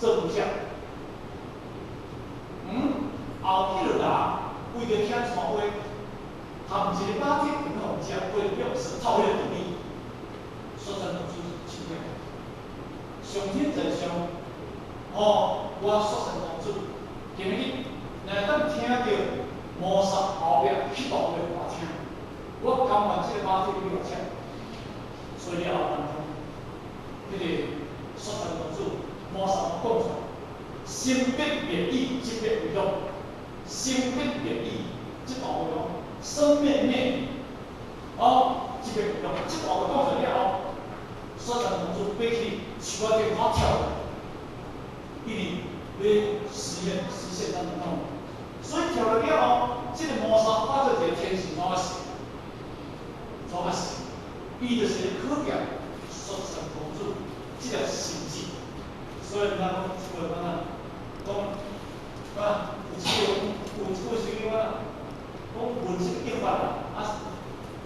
做分享。后彼个人為著聽傳話，含一个肉體會予食，為著表示透彼个道理，雪山公主手疼。上天在上，哦，我雪山公主今仔日若當聽著摩薩後壁彼段話予我聽，我甘願這个肉體予我吃。所以了後當中，彼个雪山公主摩薩講出來，生必滅意，即必為樂；生必滅意，這段話講，生滅滅，哦，這必為樂。這段話講出來了後，雪山公主爬去樹仔頂跑跳，一直欲實現實現咱的夢。所以跳落了後，這个摩薩化做一个天使怎仔死？怎仔死？伊就是考驗雪山公主這个心智。所以咱講這句話講，啊，有一句有一句是講啊，講文質激發啦，啊，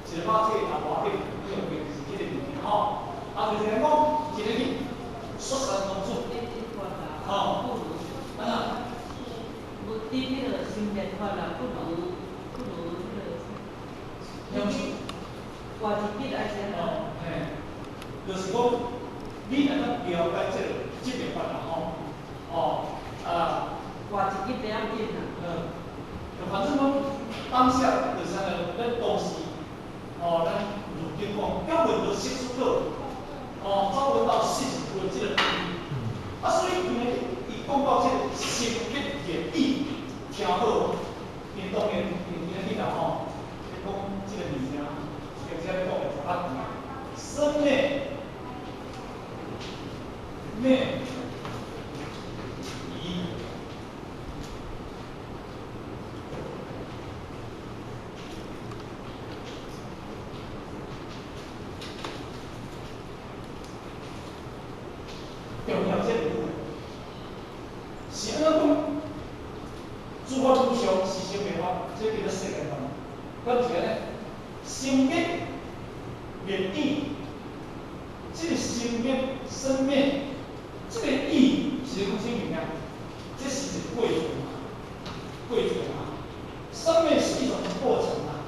一个肉體也無要緊，你用的是這个物件吼。啊，就是講一个雪山公主，吼，啊那。無佇彼个生滅法啦，不如彼个，活一日愛怎哦，嘿，就是講，你若當了解這个這個法啦吼，哦，啊，活一日袂要緊啦。反正講當下就是啥個，咱當時，哦，咱如今講，還未到釋出過，哦，找不到事實有這個道理。啊，所以伊呢，伊講到這個生滅滅意，聽好，因當然因今日啦吼，咧講這個物件，或者咧講會較長。生滅滅疑，重要這個部分，是按怎講？諸法無常，是生滅法，這叫做世間法。敢是按呢？生滅滅意，這个生滅生滅，這个意是講啥物件？這是一个過程嘛，過程嘛。生滅是一種過程啊。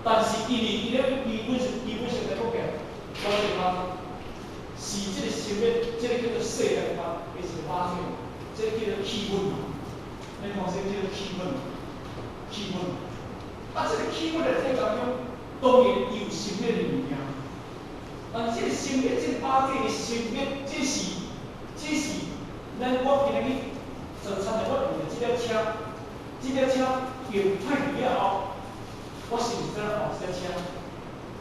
但是因為伊咧基本上來講起來，我這個是這个生滅，這个叫做世間法，的一個肉體，這个叫做氣溫嘛。咱講說這个氣溫，氣溫。啊，這个氣溫的這當中，當然伊有生滅的物件。但這个生滅，這个肉體的生滅，只是咱我今日去做餐的，我用著這輛車，這輛車用歹去了後，我是毋是怎換這輛車？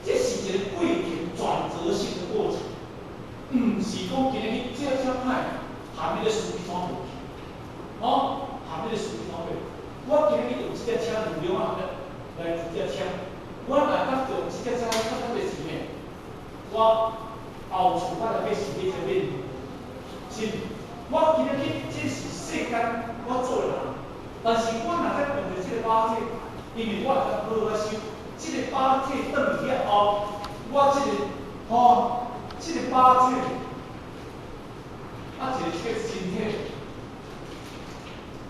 這是一個過程轉折性的過程，毋是講今日去這輛車歹，含彼個司機怎無去？哦，含彼個司機怎無？我今日用這輛車2兩萬來這輛車，我若當用這輛車較較濟錢的，我後厝我來買是買這買，是毋？我今日去，這是世間我做的人，但是我若再用著這個肉體，因為我會當好好修，這個肉體轉去了後，我這個吼，這個肉體，啊一個這個身體，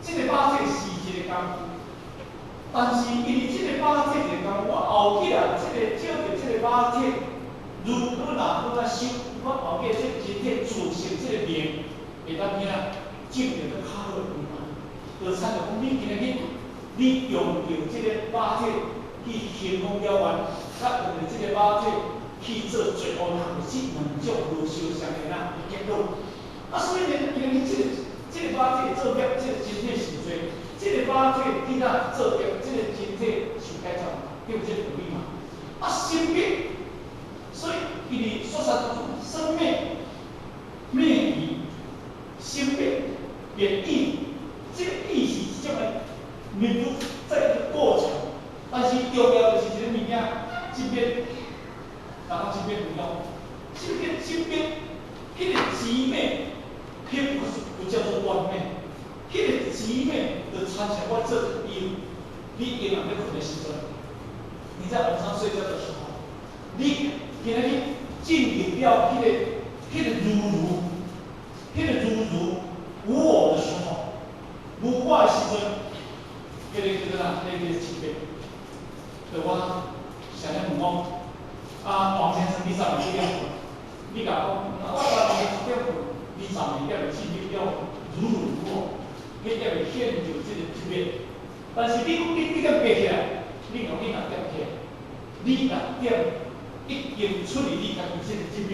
這個肉體是一個工具，但是因為這個肉體一個工具，我後起來這個借著這個肉體，如果若好啊修，我後壁這個身體自成這個命，會當怎啊？種著閣較好的因嘛。就親像講，你今日你用著這個肉體去興風了願，佮用著這個肉體去做罪惡行為，這兩種無相像的啦結果。啊，所以呢，今日這個肉體做業，這個身體受罪；這個肉體去哪做業，這個身體受解脫，對這個道理嘛。啊，生滅，所以伊佇說啥生滅滅疑，生滅滅意，這個意是這種的滅度在一個過程，但是重要就是一個物件，這邊，然後這邊有用，這邊這邊，彼個寂滅，彼不是不叫做斷滅，彼個寂滅就親像我做一個比喻，你永遠咧睏的時陣，你在晚上睡覺的時候，你今日進入了彼個如如，彼個如如，這個級別。就我想咧問講，啊，黃先生，你昨暝幾點睏？你共講，我昨暝10點睏，你昨暝猶未進入了如汝無我，彼猶未顯著這個級別。但是你講你幾點爬起來？你講你6點起來，你6點已經出離你家己這個級別。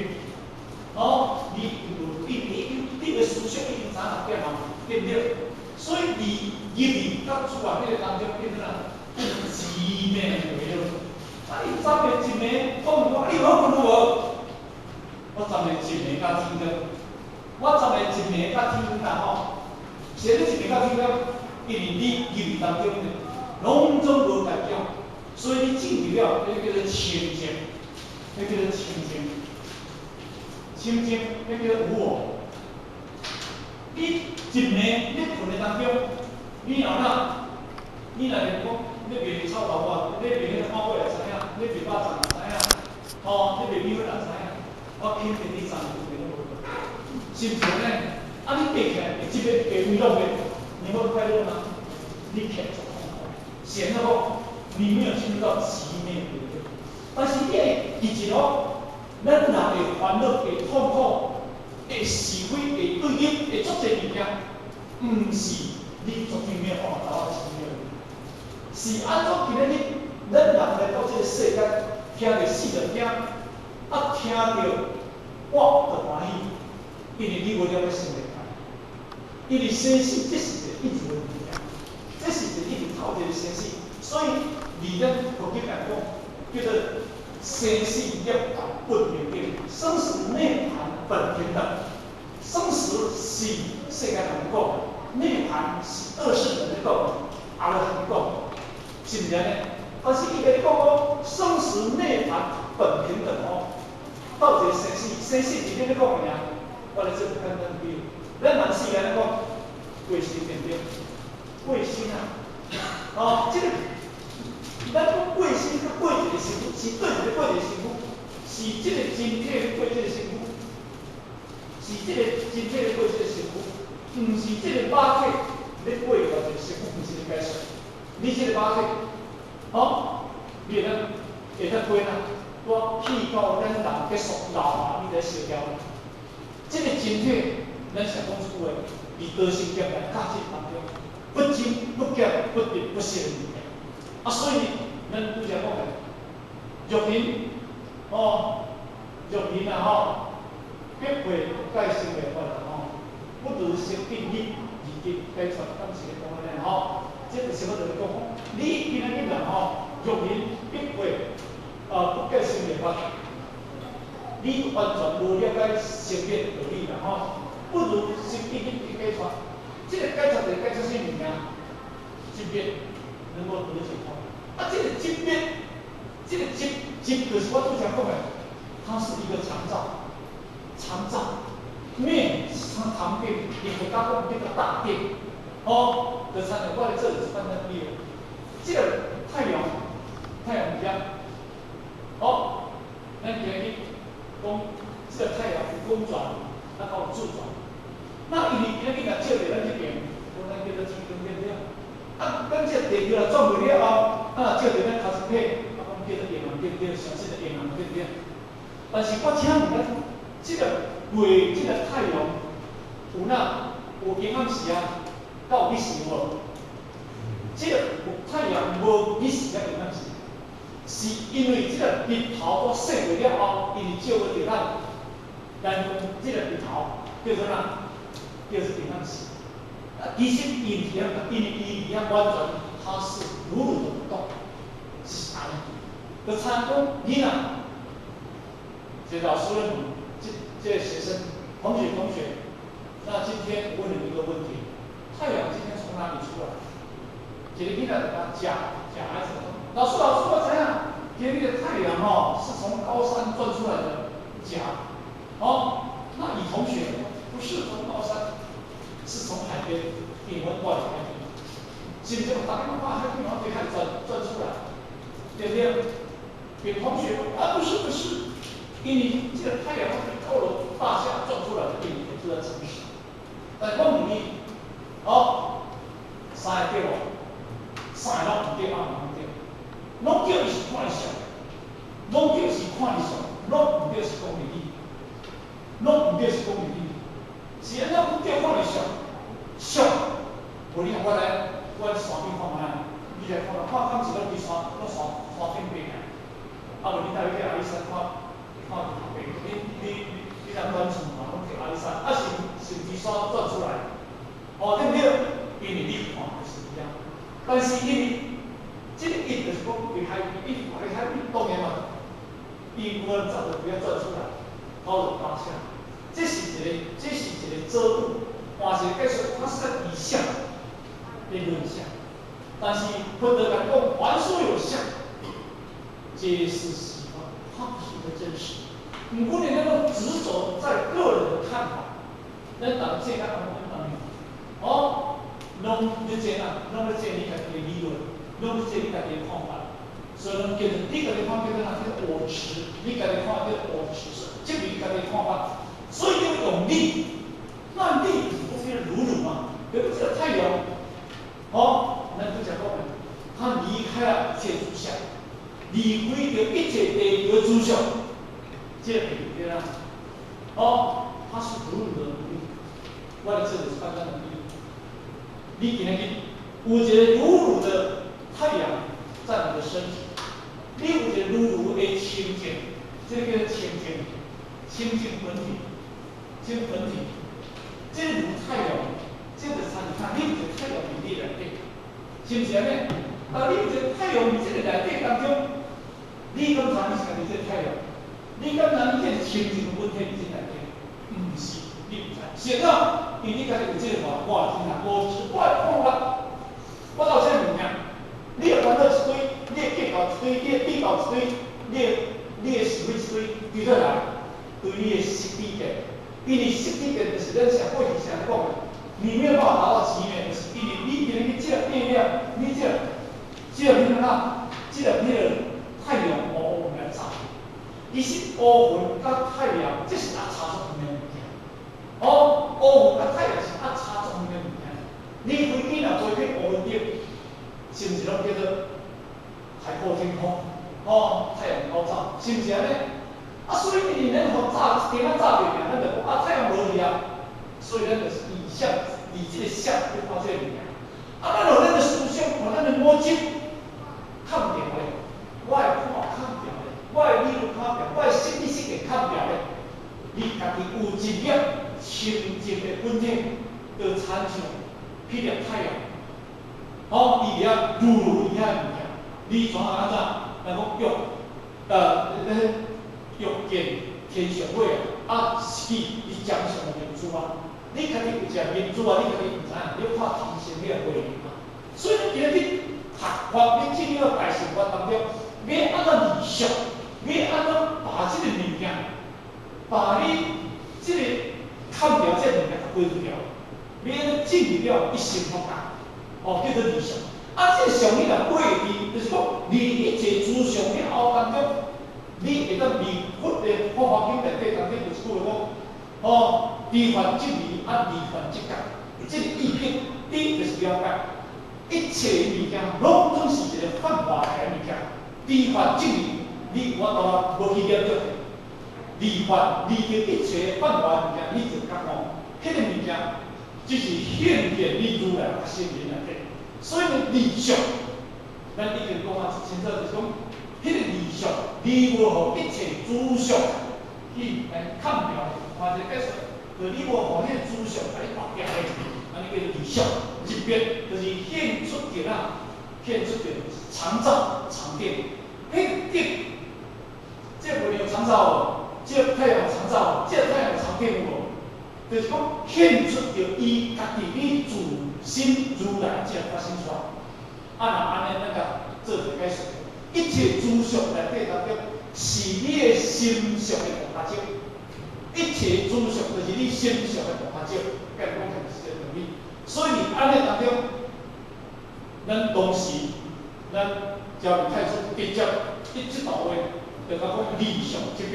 哦，你有你你你的思想已經早6點啊，對毋對？所以你入去佮出來彼個當中變做哪？變做寂滅的了。啊！你昨暝一暝講我，你有好睏有無？我昨暝一暝到天光，我昨暝一暝到天光啦吼。是咧一暝到天光，因為你入去當中呢，攏總無干擾，所以你進入了，彼個叫做清淨，彼叫做清淨，清淨，彼叫做無我。你一暝你睏的當中，你若哪，你若是講你賣臭豆腐，你賣彼個碗粿也知影，你賣肉粽也知影，吼，你賣米粉也知影，我肯定你昨暝睏攏無睏，是毋是按呢？啊，你爬起來會這個會娛樂的，你會快樂嗎？你起來足痛苦，是按怎講？你沒有進入到寂滅對不對？但是你會記一哦，咱人會煩惱、會痛苦、會是非、會對立、會足濟物件，毋是你絕對沒有辦法達到寂滅。是按怎今仔日咱人來到這個世間，聽著四個聽，啊聽著我就歡喜，因為你無了解生命。因為生死這是一個一直的物件，這是一個一直透一個生死，所以佇咱佛經來講，叫做生死涅槃本平等，生死涅槃本平等。生死是世間人講，涅槃是二乘人講，阿羅漢講，是毋是按呢？但是伊共你講講生死涅槃本平等哦，到一個生死，生死是恁咧講的爾，我來做個簡單比喻。咱人世間咧講，過身對毋對？過身啊！哦，這個咱講過身佮過一個身軀，是佗一個過一個身軀？是這個身體咧過這個身軀，是這個身體咧過這個身軀，毋是這個肉體咧過另外一個身軀，毋是這解說。你這個肉體，哦，你會當過哪？我去到咱人結束老啊，你才燒掉。這個身體，咱常講這句話，佇道心業來價值當中，不增不減不得不失的物件。啊，所以咱拄才講的，若云哦，若云啊吼，必會不改生滅法啦吼，不如生定力而得解脫，敢是咧講按呢吼？這就是我著咧講，你今仔日人吼，若云必會啊不改生滅法，你完全無了解生滅道理啦吼。不如生定力得解脫，這個解脫是解脫啥物件？寂滅能夠得解脫。啊，這個寂滅，這個寂寂就是我拄才講的，它是一個常照，常照滅是從旁邊，伊佛家講叫做大定，哦，就親像我咧做一簡單比喻，這個太陽，太陽佇遐，哦，咱今日講這個太陽有公轉，啊，閣有自轉。那因為今仔日若照佇咱這邊，講咱叫做天光對毋對？啊，咱這個地球若轉袂了後，啊，若照佇咱跤身體，啊，講叫做陰暗對毋對？相信的陰暗對毋對？但是我請問咱，這個月、這個太陽有哪有陰暗時啊？閣有日時無？這個有太陽無日時佮陰暗時，是因為這個日頭我說過了後，伊就照袂著咱，咱講這個日頭叫做哪？叫做陰暗時。啊，其實伊毋是按呢，因為伊佇遐完全，它是如如的不動，是按呢。就參講你若，這老師咧問這個學生，同學同學，那今天我問你一個問題：太陽今天從哪裡出來？一個囡仔就講假假孩子，老師老師我知影，今日的太陽吼是從高山轉出來的，假。哦，那乙同學不是從高山，是從海邊，因為我佇海邊，是毋是？逐家攏看海邊，往對海轉轉出來，對不對？丙同學啊，不是不是，因為這個太陽從高樓大廈轉出來的，因為住在城市。但我問你，哦，三個對無？三個攏毋對啊！攏叫伊是看相，攏叫是看相，攏毋對是講義理，攏毋對是講義理。是按怎講叫看相？相，無你看我來，我山頂看覓，你來看看，敢是攏佇山，攏山山頂爬啊？啊無你帶去阿里山看，看頭家，你若轉厝嘛，攏去阿里山，啊是是佇山轉出來，哦，對毋對？因為你看就是一樣，但是因為這個一就是講佇海邊，伊佇海邊當然嘛，伊無法走就不要轉出來，跑了八下，這是一個遮度，換一個解說，它是在以相來論相，但是佛陀來講，凡所有相，皆是虛幻，它不是一個真實。毋過你那個執着在個人的看法，咱當這個安怎當哦，攏咧這啊，攏咧這你家己的理論，攏咧這你家己的看法，所以攏叫做你家己看叫做哪？叫做我執，你家己看叫我執，這是你家己的看法。所以要用力，那力不是如如嘛？比如這個太陽，哦，咱拄才講的，它離開了一切諸相，離開著一切地球諸相，這個對啦。哦，它是如如的努力。我的這個是簡單的比喻。你今日有一個如如的太陽在你的身體，你有一個如如的清淨，這個叫做清淨，清淨本體，這個本體，這個如太陽，這個親像你有一個太陽佇你內底，是毋是按呢？當你有一個太陽佇這個內底當中，你感覺你是家己這個太陽？你感覺你這個清淨的本體佇這內底？毋是，你毋知。是怎？因為你家己有這個話，我聽啊，我是我的看法，我有這個物件，你的煩惱一堆，你的計較一堆，你的比較一堆，你的是非一堆，對倒來？對你的失智見，因為失智見就是咱上過去常講的，你沒有辦法達到極美，就是因為你今日去這變了，你這彼個哪，這個彼個太陽烏雲來照，其實烏雲佮太陽，這是也差足遠的物件。哦，烏雲佮太陽是也差足遠的物件。你飛機若飛去烏雲頂，是毋是攏叫做海闊天空？哦，太陽高照，是毋是按呢？啊，所以因為咱予照一點仔照著爾，咱就講啊，太陽無去啊。所以咱就是以相，以這個相去看這個物件。啊，咱用咱的思想看咱的我執，看掉咧，我的看法看掉咧，我的理論看掉，我的心意識會看掉咧。你家己有一粒清淨的本體，就親像彼粒太陽，哦，伊佇遐如如伊遐物件，你怎按怎？來講欲見天上火啊，是伊江上的明珠啊。你家己有一個明珠啊，你家己毋知影，你看天上彼個火嘛。所以你今日去讀法，你進入大乘法當中，欲按怎離相？欲按怎把這個物件，把你這個砍掉這個物件歸除掉，欲按怎進入了一心佛教，哦，叫做離相。啊，這個相你若過去，就是講離一切諸相了後當中，你會當離佛的《法華經》內底當中有一句話講，哦，離幻即離，啊離幻即覺，這個意境，你就是了解，一切物件攏總是一個幻化的物件。離幻即離，你有法度無去念著，離幻離掉一切幻化的物件，你就覺悟，彼個物件只是顯現你如來覺心靈內底。所以呢，離相，咱已經講啊，清楚就是講，彼個離相，你無予一切諸相去來砍掉的，或者解說，就你無予彼個諸相共你拔掉的，按呢叫做離相。入滅就是現出著啊，現出著常照常定，彼個定，這個月亮常照無？這個太陽常照無？這個太陽常定有無？就是講現出著伊家己你自心如來這個發生出來。啊，若按呢，咱共做一個解釋，一切諸相內底當中，是你的心相的大法少。一切諸相就是你心相的大法少，甲你講起來是這個道理。所以按呢當中，咱當時咱教育太祖直接一這段話，就共講離相即滅。